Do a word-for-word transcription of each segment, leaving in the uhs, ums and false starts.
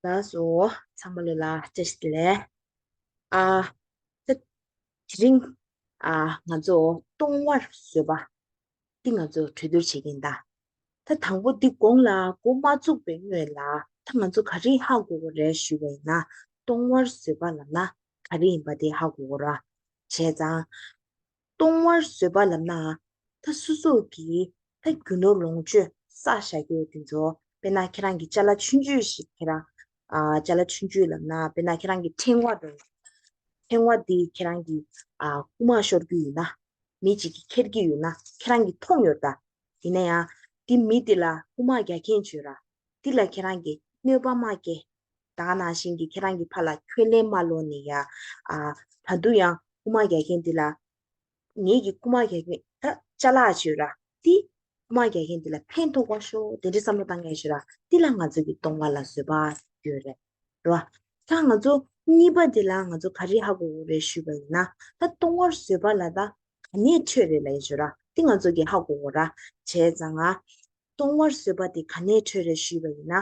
ལགས་སོ། ཚང་མ་ལོ་ལ་བཀྲ་ཤིས་བདེ་ལེགས། ཨ། ད་དེ་རིང་ཨ་ང་ཚོ་གཏོང་བར་བཟོད་པ་འདི་ང་ཚོ་གྲོས་བསྡུར་བྱེད་ཀྱིན་གདའ། ད་དང་པོ་འདི་གོང་ལ་འགོ་མ་བཙུགས་པའི་སྔོན་ལ་ད་ང་ཚོ་ག་རེ་ཧ་གོ་དགོས་རེད་ཞུས་པ་ཡིན་ན། གཏོང་བར་བཟོད་པ་ལབ་ན་ག་རེ་ཡིན་པ་དེ་ཧ་གོ་དགོས་ར། བྱས་ཙང་། གཏོང་བར་བཟོད་པ་ལབ་ན། ད་སོ་སོ་གིས་ད་རྒྱུ་ནོར་ལོངས་སྤྱོད་བསགས་བཞག་རྒྱུ་དེ་ཚོ་དཔེར་ན་ཁྱེད་རང་གི་ཅ་ལག་ཆུང་ཆུང་ཞིག་ཁྱེད་རང་ཨ་ཅ་ལག་ཆུང་ཆུང་ལབ་ན་དཔེར་ན་ཁྱེད་རང་གི་ཕྲེང་བ་དང་། ཕྲེང་བ་འདི་ཁྱེད་རང་གི་ཨ་རྐུ་མ་ཤོར་རྒྱུ་ཡོད་ན། མི་གཅིག་གིས་ཁྱེར་གྱི་ཡོད་ན་ཁྱེད་རང་གིས་མཐོང་ཡོད་ད། ཡིན་ན་ཡང་འདི་མི་འདི་ལ་རྐུ་མ་རྒྱག་མཁན་བྱོས་ར། འདི་ལ་ཁྱེད་རང་གིས་གནོད་པ་མ་སྐྱེལ། ད་ག་ནང་བཞིན་གྱི་ཁྱེད་རང་གི་ཕར་ལ་འཁོན་ལན་མ་སློག་ནས་ཡ། ཨ་ད་དུང་ཡང་རྐུ་མ་རྒྱག་མཁན་འདི་ལ། ངེད་ཀྱི་རྐུ་མ་རྒྱག་མཁན་ད་ཅ་ལག་བྱོས་ར། འདི་རྐུ་མ་རྒྱག་མཁན་འདི་ལ་ཕན་ཐོགས་པ་ཤོག་དེ་འདྲའི་བསམ་བློ་བཏང་མཁན་བྱོས་ར། འདི་ལ་ང་ཚོ་གི་གཏོང་བ་ལ་བཟོད་པ་ཡོད་རེད། རེད་བ། ད་ང་ཚོ་གཉིས་པ་འདི་ལ་ང་ཚོ་ག་རེ་ཧ་གོ་དགོས་རེད་ཞུས་པ་ཡིན་ན། ད་གཏོང་བར་བཟོད་པ་ལ་ད་ག་ནས་འཕྲོས་རེད་ལབ་ཡིན་ཞུ་ར། འདི་ང་ཚོ་གི་ཧ་གོ་དགོས་ར། བྱས་ཙང་ང་། གཏོང་བར་བཟོད་པ་དེ་ག་ནས་འཕྲོས་རེད་ཞུས་པ་ཡིན་ན།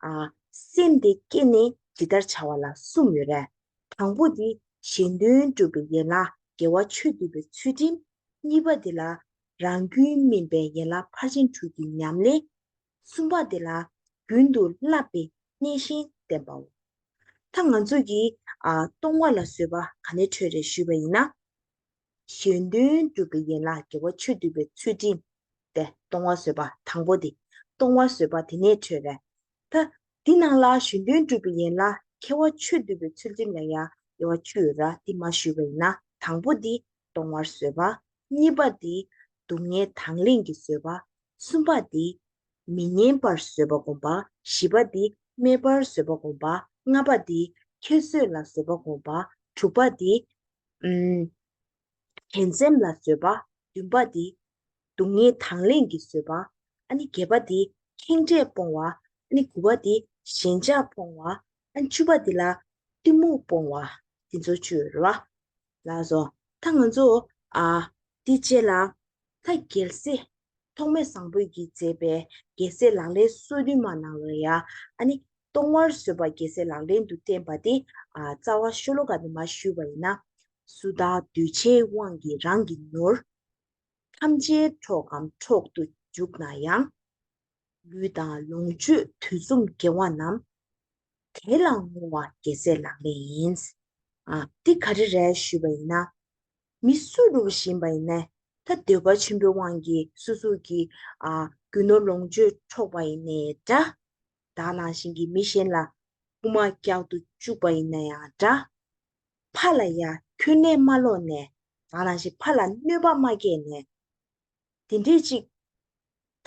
ཨ། སེམས་དེ་བསྐྱེད་ནས་ཇི་ལྟར་བྱ་བ་ལ་གསུམ་ཡོད་རེད། དང་པོ་དེ་གཞན་དོན་སྒྲུབ་པའི་ཡན་ལག་དགེ་བ་ཆོས་སྡུད་པའི་ཚུལ་ཁྲིམས། གཉིས་པ་དེ་ལ་རང་རྒྱུད་སྨིན་པའི་ཡན་ལག་ཕར་ཕྱིན་དྲུག་གི་ཉམས་ལེན། གསུམ་པ་དེ་ལ་རྒྱུན་དུ་བསླབ་པའི་གནས་གཞན་བསྟེན་པའོ། ད་ང་ཚོ་གིས་ཨ་གཏོང་བ་ལ་བཟོད་པ་ག་ནས་འཕྲོས་རེད་ཞུས་པ་ཡིན་ན། གཞན་དོན་སྒྲུབ་པའི་ཡན་ལག་དགེ་བ་ཆོས་སྡུད་པའི་ཚུལ་ཁྲིམས་དེ་གཏོང་བ་བཟོད་པ་དང་པོ་དེ། གཏོང་བ་བཟོད་པ་དེ་ནས་འཕྲོས་རེད། ད་འདི་ནང་ལ་གཞན་དོན་སྒྲུབ་པའི་ཡན་ལག་དགེ་བ་ཆོས་སྡུད་པའི་ཚུལ་ཁྲིམས་ལ་ཡང་དགེ་བ་བཅུ་ཡོད་ར། འདི་མ་ཞུས་པ་ཡིན་ན་དང་པོ་འདི་གཏོང་བར་བཟོད་པ། གཉིས་པ་འདི་སྡུག་བསྔལ་དང་ལེན་གྱི་བཟོད་པ། གསུམ་པ་འདི་མི་ཉན་པར་བཟོད་པ་སྒོམ་པ། བཞི་པ་འདི་སྨད་པར་བཟོད་པ་སྒོམ་པ། ལྔ་པ་འདི་ཁྱད་གསོད་ལ་བཟོད་པ་སྒོམ་པ། དྲུག་པ་འདི་ཨམ། གྱོང་གསུམ་ལ་བཟོད་པ། བདུན་པ་འདི་སྡུག་བསྔལ་དང་ལེན་གྱི་བཟོད་པ། ཨ་ནི་བརྒྱད་པ་འདི་ཁེངས་དྲེགས་སྤོང་བ། ཨ་ནི་དགུ་པ་འདི་ཞེན་ཆགས་སྤོང་བ། ཨ་ནི་བཅུ་པ་འདི་ལ་གཏི་མུག་སྤོང་བ། འདི་ཚོ་བཅུ་ཡོད་རེད་བ། ལགས་སོ། ད་ང་ཚོ་ཨ་འདི་རྗེས་ལ་ད་རྒྱལ་སྲས་ཐོགས་མེད་བཟང་པོས་ཀྱིས་མཛད་པའི་རྒྱལ་སྲས་ལག་ལེན་སོ་བདུན་མ་ནང་ལ་ཡ། ཨ་ནི་གཏོང་བར་བཟོད་པ་རྒྱལ་སྲས་ལག་ལེན་དུ་བསྟན་པ་དེ་ཨ་རྩ་བ་ཤོ་ལོ་ཀ་དེ་མ་ཞུས་པ་ཡིན་ན། སུ་དག་འདོད་ཆེན་དབང་གིས་རང་གི་ནོར། ཐམས་ཅད་འཕྲོག་གམ་འཕྲོག་ཏུ་འཇུག་ན་ཡང་། ལུས་དང་ལོངས་སྤྱོད་དུས་གསུམ་དགེ་བ་རྣམས། དེ་ལ་བསྔོ་བ་རྒྱལ་སྲས་ལག་ལེན་ཡིན། ཨ་འདི་ག་རེ་རེད་ཞུས་པ་ཡིན་ན། མི་སུ་རུ་བཞིན་པ་ཡིན་ནའི་ད་འདོད་པ་ཆེན་པོའི་དབང་གིས་སོ་སོ་གི་ཨ་རྒྱུ་ནོར་ལོངས་སྤྱོད་འཕྲོག་པ་ཡིན་ནའི་འདྲ། ད་ནང་བཞིན་གྱི་མི་གཞན་ལ་རྐུ་མ་རྒྱག་ཏུ་བཅུག་པ་ཡིན་ན་ཡང་འདྲ། ཕར་ལ་ཡ་འཁོན་ལན་མ་སློག་ནས། ད་ནང་བཞིན་ཕར་ལ་གནོད་པ་མ་བསྐྱལ་ནས། དེ་འདྲས་ཅིག་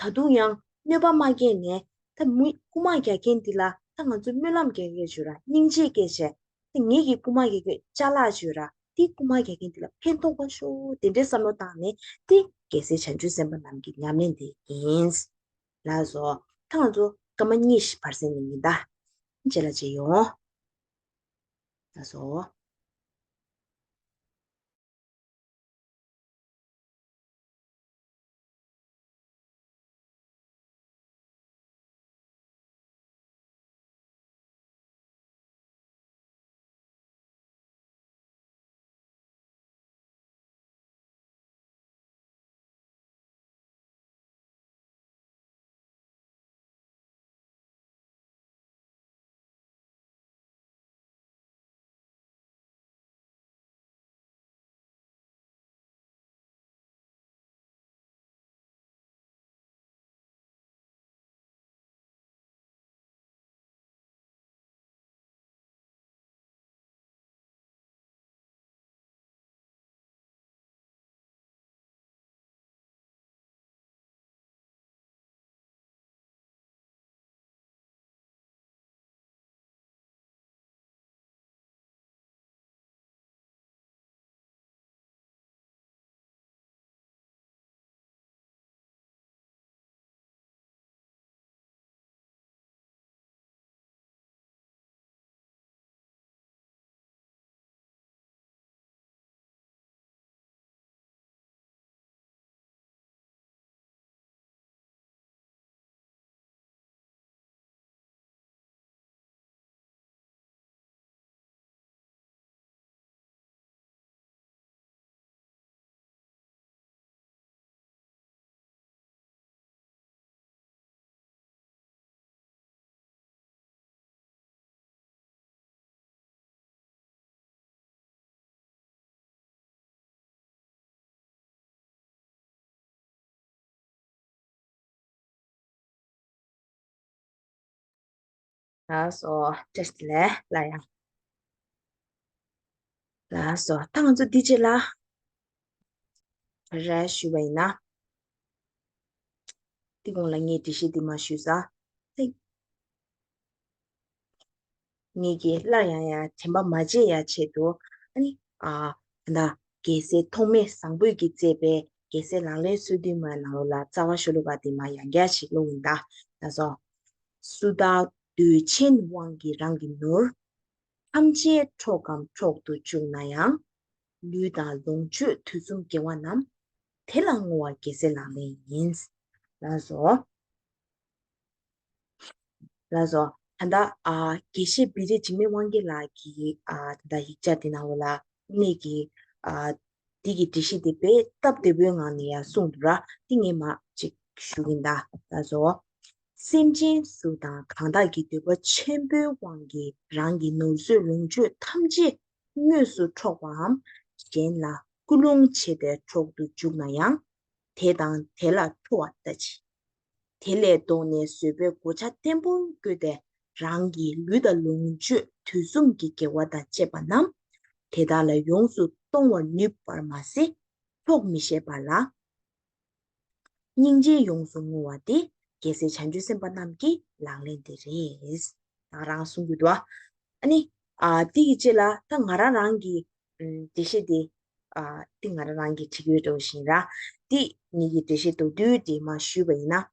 ད་དུང་ཡང་གནོད་པ་མ་བསྐྱལ་ནས། ད་མི་རྐུ་མ་རྒྱག་མཁན་འདི་ལ་ད་ང་ཚོས་སྨོན་ལམ་རྒྱག་གི་ཡོད་ར། སྙིང་རྗེ་སྐྱེས་བྱས། ད་ངེད་ཀྱིས་རྐུ་མ་རྒྱག་མཁན་ཅ་ལག་ཡོད་ར། དེ་རྐུ་མ་རྒྱག་མཁན་འདི་ལ་ཕན་ཐོགས་པ་ཤོག་དེ་འདྲའི་བསམ་བློ་བཏང་ནས་དེ་རྒྱལ་སྲས་བྱང་ཆུབ་སེམས་དཔའ་རྣམས་ཀྱི་ཉམས་ལེན་དེ་ཡིན། ལགས་སོ། ད་ང་ཚོ་སྐར་མ་གཉིས་ཤིག་བར་གསེང་ནས་ཡིན་ད། རྗེས་ལ་མཇལ་ཡོང་། ལགས་སོ། ལགས་སོ། བཀྲ་ཤིས་བདེ་ལེགས་ལ་ཡ། ལགས་སོ། ད་ང་ཚོ་འདི་རྗེས་ལ་ར་ཞུས་པ་ཡིན་ན། འདི་གོང་ལ་ངས་འགྲེལ་བཤད་འདི་མ་ཞུས་ས། ངེད་ཀྱིས་སླར་ཡང་ཡང་དྲན་པ་མ་བརྗེད་ཡ་ཆེད་དུ། ཨ་ནི། ཨ། ད་ལྟ་རྒྱལ་སྲས་ཐོགས་མེད་བཟང་པོས་ཀྱིས་མཛད་པའི་རྒྱལ་སྲས་ལག་ལེན་སོ་བདུན་མའི་ནང་ལོགས་ལ་རྩ་བ་ཤོ་ལོ་ཀ་དེ་མར་ཡང་བསྐྱར་ཞིག་ཀློག་ཡིན་ད། ལགས་སོ། སུ་དག་འདོད་ཆེན་དབང་གིས་རང་གི་ནོར། ཐམས་ཅད་འཕྲོག་གམ་འཕྲོག་ཏུ་བཅུག་ན་ཡང་། ལུས་དང་ལོངས་སྤྱོད་དུས་གསུམ་དགེ་བ་རྣམས། དེ་ལ་བསྔོ་བ་རྒྱལ་སྲས་ལག་ལེན་ཡིན། ལགས་སོ། ལགས་སོ། ད་ལྟ་ཨ། དགེ་བཤེས་བེ་རི་འཇིགས་མེད་དབང་རྒྱལ་ལགས་ཀྱིས་ཨ། ད་ལྟ་ཡིག་ཆ་དེ་ནང་ལོགས་ལ་ངེད་ཀྱིས་ཨ། འདི་གི་འགྲེལ་བཤད་དེ་དཔེ་སྟབས་བདེ་པོའི་ངང་ནས་ཡང་གསུངས་འདུག་ར། འདི་ངས་མར་ཅིག་ཞུ་གིན་ད། ལགས་སོ། སེམས་ཅན་སུ་དང་གང་དག་གི་འདོད་པ་ཆེན་པོའི་དབང་གིས་རང་གི་ནོར་རྫས་ལོངས་སྤྱོད་ཐམས་ཅད་དངོས་སུ་འཕྲོག་པའམ། གཞན་ལ་སྐུལ་སློང་བྱས་ཏེ་འཕྲོག་ཏུ་བཅུག་ན་ཡང་། དེ་དང་དེ་ལ་ཁྲོ་བ་ལྟ་ཅི། དེ་ལས་ལྡོག་ནས་བཟོད་པའི་གོ་ཆ་བརྟན་པོར་བཀོད་དེ། རང་གི་ལུས་དང་ལོངས་སྤྱོད་དུས་གསུམ་གྱི་དགེ་བ་དང་བཅས་པ་རྣམས་དེ་དག་ལ་ཡོངས་སུ་གཏོང་བར་ནུས་པར་མ་ཟད། འཕྲོག་མི་ཤེས་པ་ལ་སྙིང་རྗེས་ཡོངས་སུ་བསྔོ་བ་སྟེ། རྒྱལ་སྲས་བྱང་ཆུབ་སེམས་དཔའ་རྣམས་ཀྱི་ལག་ལེན་དེ་རེད། ད་ག་རང་གསུང་གི་འདུག་ཨ། ཨ་ནི། ཨ། དེ་ཡི་རྗེས་ལ་ད་ང་རང་རང་གི་ཨམ། འགྲེལ་བཤད་དེ། ཨ། དེ་ང་རང་རང་གིས་བྲིས་ཡོད་འདྲ་བོ་ཞིག་ར། དེ་ངེད་ཀྱི་འགྲེལ་བཤད་མདོར་བསྡུས་དེ་མར་ཞུས་པ་ཡིན་ན།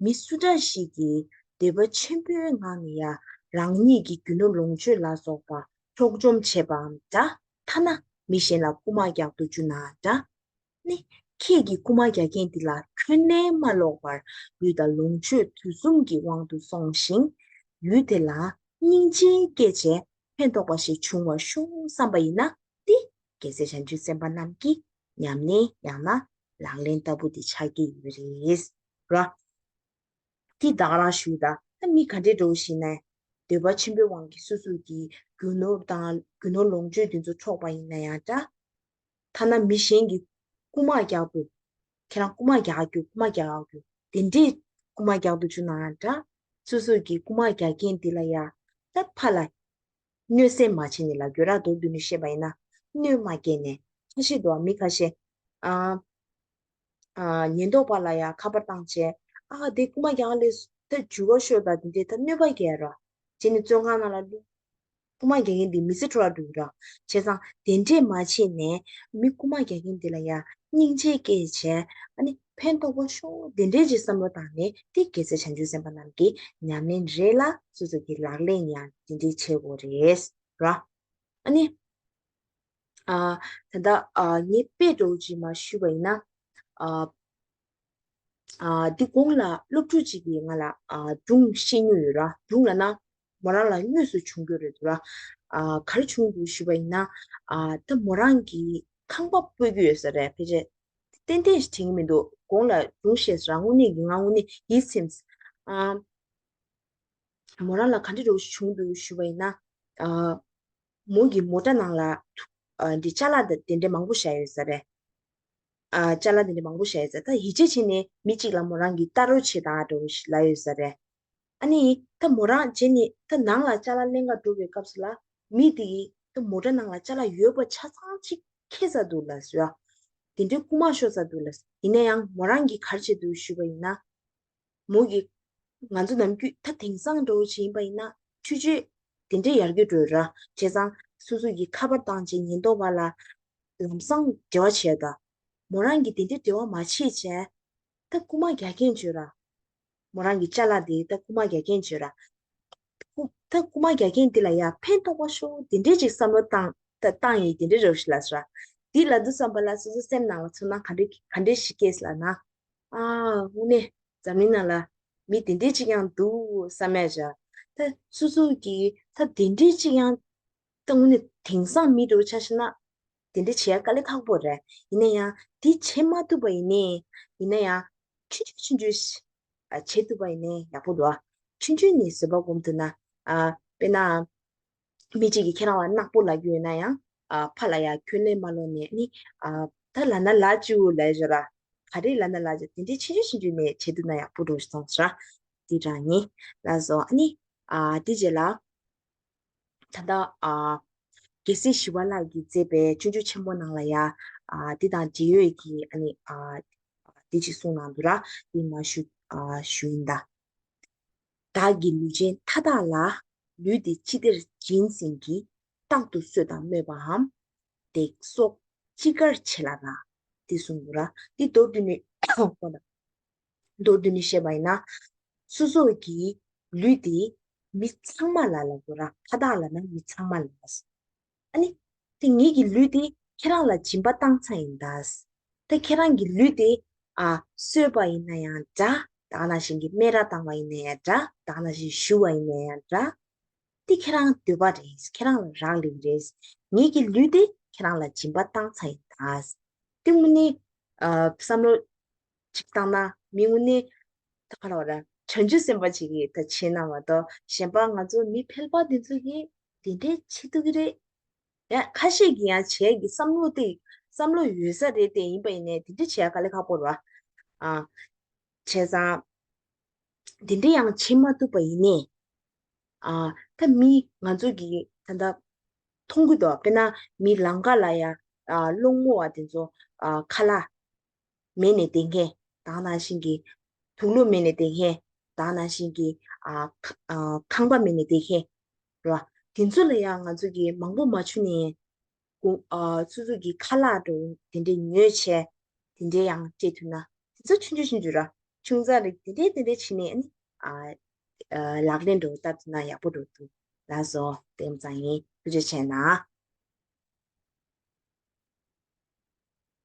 མི་སུ་འདྲ་ཞིག་གིས་འདོད་པ་ཆེན་པོའི་ངང་ནས་ཡང་རང་ཉིད་ཀྱི་རྒྱུ་ནོར་ལོངས་སྤྱོད་ལ་སོགས་པ་འཕྲོག་བཅོམ་བྱེད་པའམ་འདྲ། ཐ་ན་མི་གཞན་ལ་རྐུ་མ་རྒྱག་ཏུ་བཅུག་ན་འདྲ། ནི། ཁྱེད་ཀྱིས་རྐུ་མ་རྒྱག་མཁན་འདི་ལ་འཁོན་ལན་མ་སློག་པར་ལུས་དང་ལོངས་སྤྱོད་དུས་གསུམ་གྱི་དབང་དུ་སོང་ཞིང་། ཡུལ་དེ་ལ་སྙིང་རྗེ་སྐྱེས་བྱས་ཕན་ཐོགས་པ་ཞིག་བྱུང་བར་ཤོག་བསམ་པ་ཡིན་ན། འདི་རྒྱལ་སྲས་བྱང་ཆུབ་སེམས་དཔའ་རྣམས་ཀྱི་ཉམས་ལེན་ཡང་ན་ལག་ལེན་ལྟ་བུ་འདི་ཆགས་ཀྱི་ཡོད་རེད་ར། འདི་ད་ག་རང་ཞུས་ད། ད་མི་ག་འདྲའི་འདྲ་བོ་ཞིག་ན། འདོད་པ་ཆེན་པོའི་དབང་གིས་སོ་སོ་གི་རྒྱུ་ནོར་དང་རྒྱུ་ནོར་ལོངས་སྤྱོད་འདི་ཚོ་འཕྲོག་པ་ཡིན་ན་ཡང་འདྲ། ཐ་ན་མི་གཞན་གྱིས་རྐུ་མ་རྒྱག་ཏུ། ཁྱེད་རང་རྐུ་མ་རྒྱག་རྒྱུ། རྐུ་མ་རྒྱག་རྒྱུ། དེ་འདྲས་རྐུ་མ་རྒྱག་ཏུ་བཅུག་ན་འདྲ། སོ་སོ་གིས་རྐུ་མ་རྒྱག་མཁན་འདི་ལ་ཡ། ད་ཕར་ལ་གནོད་སེམས་མ་བྱས་ནས་ལབ་རྒྱུ་ར། མདོར་བསྡུས་ནས་བཤད་པ་ཡིན་ན། གནོད་མ་སྐྱེལ་ནས། ཁ་ཤས་འདུག་བ། མི་ཁ་ཤས། ཨ། ཨ། ཉེན་རྟོག་པ་ལ་ཡ་ཁ་པར་བཏང་བྱས། ཨ། དེ་རྐུ་མ་རྒྱག་ལས་ད་འཇུ་བ་ཤོར་ད། དེ་འདྲས་ད་གནོད་པ་སྐྱེལ་ར། བྱས་ནས་བཙོན་ཁང་ནང་ལ་བླུགས། རྐུ་མ་རྒྱག་མཁན་འདི་མི་ཚེ་འཕྲོ་བརླག་འགྲོ་གི་ར། བྱས་ཙང་དེ་འདྲས་མ་བྱས་ནས་མི་རྐུ་མ་རྒྱག་མཁན་འདི་ལ་ཡ་སྙིང་རྗེ་སྐྱེས་བྱས། ཨ་ནི་ཕན་ཐོགས་པོ་ཤོག་དེ་འདྲས་ཀྱི་བསམ་བློ་བཏང་ནས། དེ་རྒྱལ་སྲས་བྱང་ཆུབ་སེམས་དཔའ་རྣམས་ཀྱི་ཉམས་ལེན་རེད་ལ། སོ་སོ་གི་ལག་ལེན་ཡང་དེ་འདྲས་བྱེད་དགོས་རེད་ར། ཨ་ནི། ཨ། ད་ལྟ་ཨ་ངས་དཔེ་འདྲ་བོ་ཅིག་མར་ཞུས་པ་ཡིན་ན། ཨ། ཨ། འདི་གོང་ལ་སློབ་ཕྲུག་ཅིག་གིས་ང་ལ་ཨ་སྒྲུང་བཤད་མྱོང་ཡོད་ར། སྒྲུང་ལབ་ན་མོ་རང་ལ་དངོས་སུ་བྱུང་རྒྱུ་རེད་འདུག་ར། ཨ། ག་རེ་བྱུང་འདུག་ཞུས་པ་ཡིན་ན། ཨ། ད་མོ་རང་གིས་ཁང་པ་སྤོ་གི་ཡོད་ས་རེད། ཕལ་ཆེར་ཏན་ཏན་ཞིག་དྲན་གྱི་མི་འདུག་གོང་ལ་སྒྲུང་བཤད་ས་ར། དངོས་གནས་ཀྱི་ང་དངོས་གནས་ཡིད་ཚིམས། ཨ། མོ་རང་ལ་ག་འདྲ་འདྲ་བོ་ཞིག་བྱུང་འདུག་ཞུས་པ་ཡིན་ན། ཨ། མོ་གི་མོ་ཊ་ནང་ལ་ཨ་འདི་ཅ་ལག་དེ་འདྲ་མང་པོ་བཞག་ཡོད་ས་རེད། ཨ། ཅ་ལག་དེ་འདྲ་མང་པོ་བཞག་ཡོད་ས། ད་ཡིད་ཆེས་བྱས་ནས་མི་གཅིག་ལ་མོ་རང་གིས་ལྟ་རོགས་བྱེད་དང་འདྲ་བོ་ཞིག་ལབ་ཡོད་ས་རེད། ཨ་ནི་ད་མོ་རང་བྱས་ནས་ད་ནང་ལ་ཅ་ལག་ལེན་ག་འགྲོ་བའི་སྐབས་སུ་ལ། མི་དེ་གིས་ད་མོ་ཊ་ནང་ལ་ཅ་ལག་ཡོད་པ་ཆ་ཚང་ཅིག་ཁྱེར་ཚར་འདུག་ལབ་སོང་ཡ། དེ་འདྲའི་རྐུ་མ་ཤོར་ཚར་འདུག་ལབ། ཡིན་ན་ཡང་མོ་རང་གིས་ག་རེ་བྱས་འདུག་ཞུས་པ་ཡིན་ན། མོ་གིས། ང་ཚོ་ནམ་རྒྱུན་ད་དེང་སང་འདྲ་བོ་ཅིག་ཡིན་པ་ཡིན་ན། ཆུང་ཆུང་དེ་འདྲས་ཡར་རྒྱས་འགྲོ་ར། བྱས་ཙང་སོ་སོ་གིས་ཁ་པར་བཏང་བྱས་ཉེན་རྟོག་པ་ལ་ལམ་སང་འབྲེལ་བ་བྱས་ད། མོ་རང་གིས་དེ་འདྲས་འབྲེལ་བ་མ་བྱས་བྱས། ད་རྐུ་མ་རྒྱག་མཁན་བྱོས་ར། མོ་རང་གི་ཅ་ལག་དེ་ད་རྐུ་མ་རྒྱག་མཁན་བྱོས་ར། རྐུ་ད་རྐུ་མ་རྒྱག་མཁན་དེ་ལ་ཡ་ཕན་ཐོགས་པ་ཤོག་དེ་འདྲས་ཅིག་བསམ་བློ་བཏང་ད་བཏང་ཡིན། དེ་འདྲས་རེད་ཤག་ལབ་སོང་ར། དེ་ལབ་དུས་ཙམ་པ་ལ་སོ་སོ་སེམས་ནང་ལ་ཚོར་སྣང་ག་འདྲས་ག་འདྲས་ཤིག་སྐྱེས་ལབ་ན། ཨ། དངོས་གནས་འཛམ་གླིང་ནང་ལ་མི་དེ་འདྲས་ཅིག་ཡང་འདུག་བསམ་ཡ་བཞག་ད་སོ་སོ་གིས་ད་དེ་འདྲས་ཅིག་ཡང་ད་དངོས་གནས་དེང་སང་མི་འདྲ་བོ་ཆ་བཞག་ན་དེ་འདྲས་བྱེད་ཡ་དཀའ་ལས་ཁག་པོ་རེད། ཡིན་ན་ཡང་དེ་བྱེད་མ་ཐུབ་པ་ཡིན་ནའི། ཡིན་ན་ཡང་ཆུང་ཆུང་ཆུང་ཆུང་ཞིག་ཨ། བྱེད་ཐུབ་པ་ཡིན་ནའི་ཡག་པོ་འདུག་ཨ། ཆུང་ཆུང་ནས་བཟོད་པ་སྒོམ་ཐུབ་ན། ཨ། དཔེར་ན། མི་གཅིག་གིས་ཁྱེད་རང་ལ་ནག་པོ་ལབ་རྒྱུ་ཡོད་ན་ཡང་། ཨ། ཕར་ལ་ཡ་འཁོན་ལན་མ་སློག་ནས་ནི། ཨ། ད་ལབ་ན་ལབ་བཅུག་ལབ་ཡ་ཅིག་ཡོད་ར། ག་རེ་ལབ་ན་ལབ་བཅུག་དེ་འདྲའི་ཆུང་ཆུང་ཆུང་ཆུང་ནས་བྱེད་ཐུབ་ན་ཡག་པོ་འདྲ་བོ་ཞིག་མཐོང་སོང་ར། དེ་རང་ཡིན། ལགས་སོ། ཨ་ནི། ཨ་དེ་རྗེས་ལ་ད་ལྟ་ཨ་རྒྱལ་སྲས་ཞི་བ་ལྷ་གིས་མཛད་པའི་སྤྱོད་འཇུག་ཆེན་མོ་ནང་ལ་ཡ་ཨ་དེ་དང་འབྲེལ་ཡོད་ཀྱི་ཨ་ནི་ཨ་དེ་ཅིག་གསུངས་གནང་འདུག་ར། དེ་མར་ཞུ་ཨ་ཞུ་ཡིན་ད། བདག་གི་ལུས་ཅན་མཐའ་དག་ལ། ལུས་འདི་ཅི་བདེར་བྱིན་ཟིན་གྱིས། རྟག་ཏུ་གསོད་དང་སྨོད་པའམ། བརྡེག་སོགས་ཅི་དགར་བྱེད་ལ་རག་དེ་གསུངས་འདུག་ར། འདི་མདོར་བསྡུས་ནས་མདོར་བསྡུས་ནས་བཤད་པ་ཡིན་ན། སོ་སོ་གི་ལུས་དེ་མི་ཚང་མ་ལ་ལབ་དགོས་ར། མཐའ་དག་ལབ་ན་མི་ཚང་མ་ལ་ལབ། ཨ་ནི། དེ་ངེད་ཀྱི་ལུས་དེ་ཁྱེད་རང་ལ་སྦྱིན་པ་བཏང་ཚར་ཡིན་ད། དེ་ཁྱེད་རང་གི་ལུས་དེ་ཨ་གསོས་པ་ཡིན་ན་ཡང་འདྲ། ད་ག་ནང་བཞིན་གྱི་སྨན་ར་བཏང་བ་ཡིན་ན་ཡང་འདྲ། ད་ག་ནང་བཞིན་ཞུ་བ་ཡིན་ན་ཡང་འདྲ། དེ་ཁྱེད་རང་འདོད་པ་རེད། ཁྱེད་རང་ལ་རག་ལས་རེད། ངེད་ཀྱི་ལུས་དེ་ཁྱེད་རང་ལ་སྦྱིན་པ་བཏང་ཚར་ཡིན་ད། དེ་དངོས་གནས་ཨ་བསམ་བློ་ཅིག་བཏང་ན་མི་དངོས་གནས་ད་ག་ལ་བ་ར་བྱང་ཆུབ་སེམས་དཔའ་ཅིག་གིས་ད་བྱས་ན་མ་གཏོགས་གཞན་པ་ང་ཚོ་མི་ཕལ་པ་འདི་ཚོ་གིས་དེ་འདྲའི་བྱེད་ཐུབ་ཀྱི་རེད། ཡ་ཁ་ཤས་ཀྱིས་ཡང་བྱས་ཀྱི་བསམ་བློ་དེ་བསམ་བློ་ཡོད་ས་རེད་དེ། ཡིན་པ་ཡིན་ནའི་དེ་འདྲ་བྱས་དཀའ་ལས་ཁག་པོ་རེད་བ། ཨ་བྱས་ཙང་དེ་འདྲ་ཡང་བྱེད་མ་ཐུབ་པ་ཡིན་ནའི་ཨ་ད་མི་ང་ཚོ་གི་ད་ལྟ་མཐོང་གི་འདུག་དཔེར་ན་མི་ལམ་ཁ་ལ་ཡ་ཨ་སློང་མོ་བ་དེ་ཚོ་ཨ་ཁ་ལག་མེད་ནས་བསྡད་མཁན། ད་ག་ནང་བཞིན་གྱི་དུག་ལོག་མེད་ནས་བསྡད་མཁན། ད་ག་ནང་བཞིན་གྱི་ཨ་ཁ་ཨ་ཁང་པ་མེད་ནས་བསྡད་མཁན་རེད་བ། དེ་ཚོ་ལ་ཡང་ང་ཚོ་གིས་མང་པོ་མ་བྱུང་ནས་ཨ་སོ་སོ་གི་ཁ་ལག་འགྲོ་དེ་འདྲའི་ཉོས་བྱས་དེ་འདྲའི་ཡང་སྤྲད་ཐུབ་ན་དེ་ཚོ་ཆུང་ཆུང་ཆུང་ཆུང་ར། ཆུང་ཙག་རེད། དེ་འདྲའི་དེ་འདྲའི་བྱས་ནས་ཨ་ནི་ཨ་ལག་ལེན་འགྲོ་བསྟར་ཐུབ་ན་ཡག་པོ་འགྲོ་འདུག་ལགས་སོ། དེ་ཙམ་ཡིན། ཐུགས་རྗེ་ཆེ་གནང་།